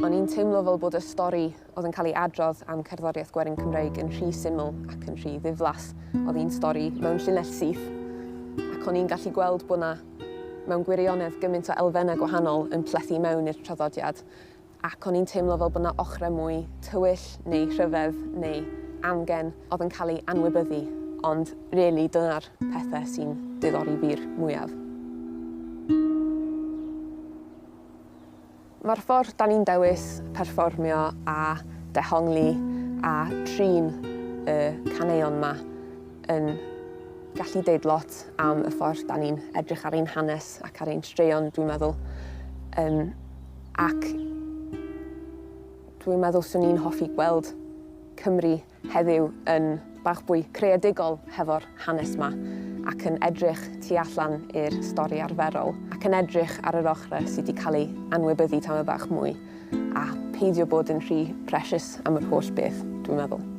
O'n i'n teimlo fel bod y stori oedd yn cael ei adrodd am cerddoriaeth gwerin Cymreig yn rhy syml ac yn rhy ddiflas. Oedd hi'n stori mewn llinell syth, ac o'n i'n gallu gweld bod 'na mewn gwirionedd gymaint o elfennau gwahanol yn plethu mewn i'r traddodiad, ac o'n i'n teimlo fel bod 'na ochrau mwy tywyll neu rhyfedd neu amgen oedd yn cael ei anwybyddu, ond really dyna'r pethau sy'n diddori fi'r mwyaf. Mae'r ffordd da ni'n dewis perfformio a dehongli a trin y caneuon 'ma yn gallu deud lot am y ffordd da ni'n edrych ar ein hanes ac ar ein straeon, dwi'n meddwl. Um, ac dwi'n meddwl swn i'n hoffi gweld Cymru heddiw yn bach fwy creadigol hefo'r hanes 'ma ac yn edrych tu allan i'r stori arferol ac yn edrych ar yr ochrau sydd wedi cael ei anwybyddu tamed bach mwy a peidio bod yn rhy precious am yr holl beth, dwi'n meddwl.